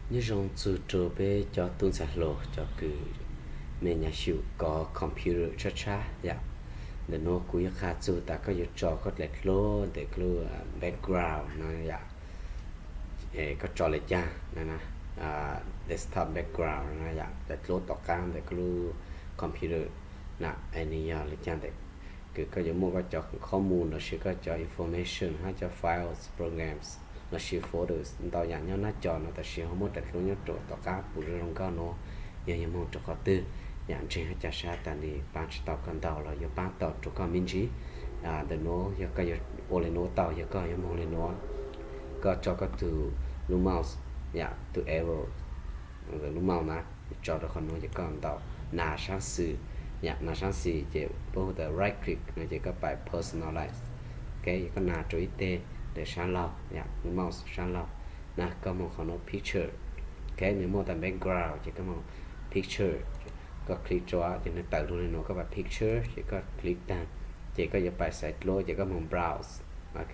Nyob zoo txug rua peb cov tub ntxhais hluas cov kws me nyuam xyum kov computer tshab tshab yom. Ntawm nuav kuv yuav qha txug tas koj yuav tso koj daim dluab ntawm koj lub background no yom. Koj tso le caag, desktop background no yom, daim dluab tom qaab ntawm koj lub computer na, es nwg yog le caag ntawm kws koj yuav muaj koj cov khob mus lossis koj cov information hab cov files, programs lossis folders ntau yaam nyob nab co no, tab sis ho muab daim dluab nyob rua tom qaab pum zoo zoo nkauj nuav. Yog yuav moog rua qhov twg, yaam ntseeg hab ca sab tas nwg paab tsi tau koj ntau los yuav paab tau rua koj me ntsis. Ntawm nuav yog koj yuav ua le nuav tau, yog koj yuav moog le nuav, koj tso koj tug lub mouse, yom, tug arrow, lub mouse na, tso rua qhov nuav ces koj ntaus nas sab xis, yom, nas sab xis ces puab hu tas right click no ces koj pais personalize. Ok, koj nas rua ib teg ntawm sab laug, yom, lub mouse sab laug na, koj moog qhov nuav picture. Ok, nwg muaj tas background ces koj moog picture, koj click rua ces nwg tawm lug le nuav, koj pais picture ces koj click taag, ces koj yuav pais xaiv dluab ces koj moog browse. Ok,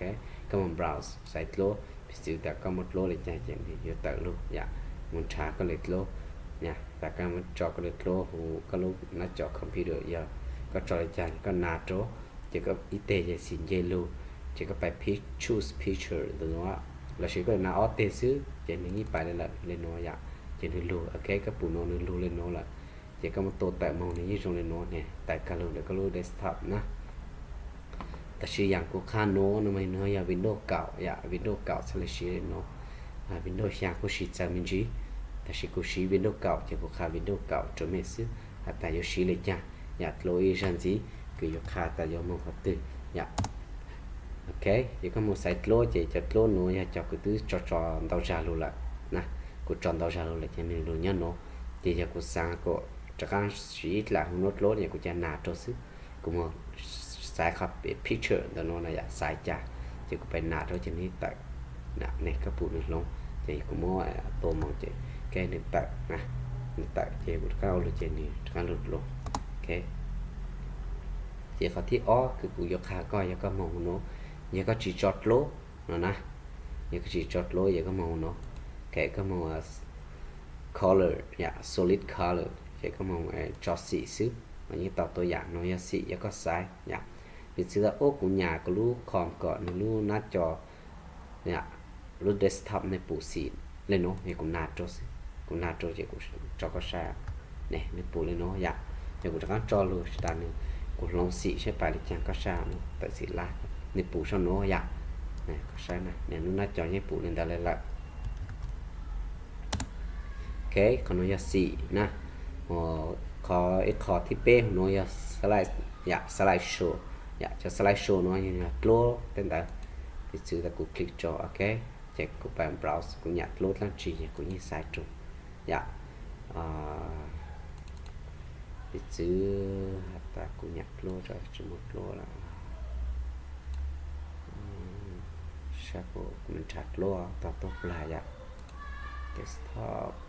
koj moog browse xaiv dluab, piv txwv tas koj muaj dluab le caag ces nwg yuav tawm lug yom, moog nrhav koj le dluab, tas koj muab tso koj le dluab hu koj lub nab co computer, yog koj tso le caag koj nas rua, ces koj ib teg ces xim nce lug, ces koj pais choose picture ntawm nuav, lossis koj yuav nas ob teg xwb ces nwg yeej pais le lawm le nuav yom, ces nwg lug. Ok, koj pum nuav nwg lug le nuav lawm, ces koj muab tua tawm moog nwg yeej zoo le nuav ne, tawm kag lug ntawm koj lub desktop na. Tab sis yaam kuv qha nuav no mas nwg yog Windows kaum yom, Windows kaum txhaj le siv le nuav. Windows xya kuj siv txawv me ntsis, tab sis kuv siv Windows kaum ces kuv qha Windows kaum rua mej xwb has tas yuav siv le caag, yom, dluab ib zag ntxiv kws yuav qha tas yuav moog qhov twg yom. Ok, ces koj moog xaiv dluab ces cov dluab nuav yog cov kuv twb tso tso ntau zag lug lawm na, kuv tso ntau zag lug lawm ces nwg lug nyob nuav. Ces yog kuv xaav kuas rov qaab siv ib dlaim hu nuav dluab ces kuv ca nas rua xwb, kuv moog xaiv qhov picture ntawm nuav na yom, xaiv cas, ces kuv pais nas rua ces nwg tawm. Ne koj pum nwg hloov, ces kuv muab tua moog ces, ok, nwg tawm na, nwg tawm ces kuv rov qaab ua lug ces nwg rov qaab lug dlua. Ok, ces qhov thib ob kws kuv yuav qha koj yog koj moog nuav, yog koj tsi tso dluab no na, yog koj tsi tso dluab yog koj moog nuav, ok, koj moog color yom, solid color ces koj moog tso xim xwb, yeej tau tua yaam nuav yog xim yog koj xaiv yom. Piv txwv tas ub kuv nyam kuv lub com kom nwg lub nab co, lub desktop nwg pum xim le nuav, yog kuv nas rua xwb, kuv nas rua ces kuv tso koj saib ne, nwg pum le nuav yom. Yog kuv rov qaab tso lug tas nwg, kuv hloov xim saib pais le caag koj saib, tawm xim lab, nwg pum saib nuav yom. Koj saib na, lub nab co yeej pum le ntawd le lawm. Ok, qhov nuav yog xim na. Qhov ib qho thib peb nuav yog slide, yom, slide show, yom, cov slide show nuav yog dluab tej ntawd. Piv txwv tas kuv click rua, ok, ces kuv pais browse, kuv nyam dluab dlaab tsi ces kuv yeej xaiv rua yom. Piv txwv has tas kuv nyam dluab, tsi muaj dluab lawm, sab kuv nrhav dluab tau tuab plag yom, desktop.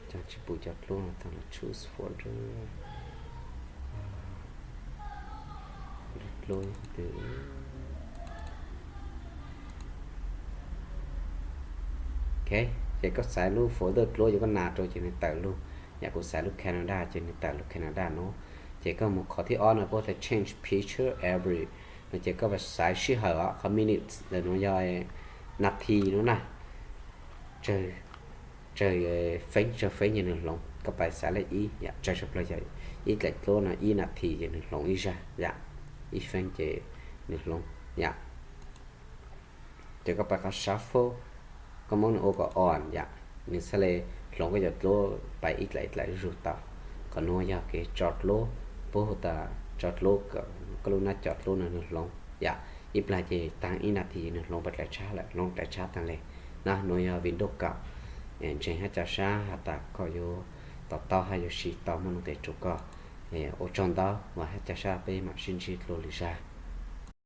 Cov tsi pum cov dluab no tau los choose folder. Dluab twg? Ok, ces koj xaiv lub folder dluab, yog koj nas rau ces nws tawm lug. Yam kuv xaiv lub Canada ces nws tawm lug Canada nuav. Ces koj mus qhov thib ob no puab tas change picture every no ces koj xaiv sij hawm os, qhov minutes ntawm nuav yog nas this nuav na. Tsawg feeb tsawg feeb ces nws hloov, koj pais xaiv lej ib yam, tsawg tsawg plaws yog ib dlaim dluab no ib nas this ces nws hloov ib zag yam, ib feeb ces nws hloov yam. Ces koj pais qhov shuffle, koj muab nws ua kom on yam, nws txhaj le hloov koj cov dluab pais ib dlaim ib dlaim zuj zus tau. Qhov nuav yog kev tso dluab, puab hu tas tso dluab kom koj lub nab co dluab no nws hloov yam. Ib plag ces taag ib nas this nws hloov pais dlaim tshab lawm, hloov dlaim tshab taag le. Nab nuav yog Windows kaum. Ntseeg hab ca sab has tas koj yuav to taub hab yuav siv tau muaj nuj nqis rua koj. Ua tsaug ntau, vam hab ca sab peb mam sib ntsib dlua lwm zag.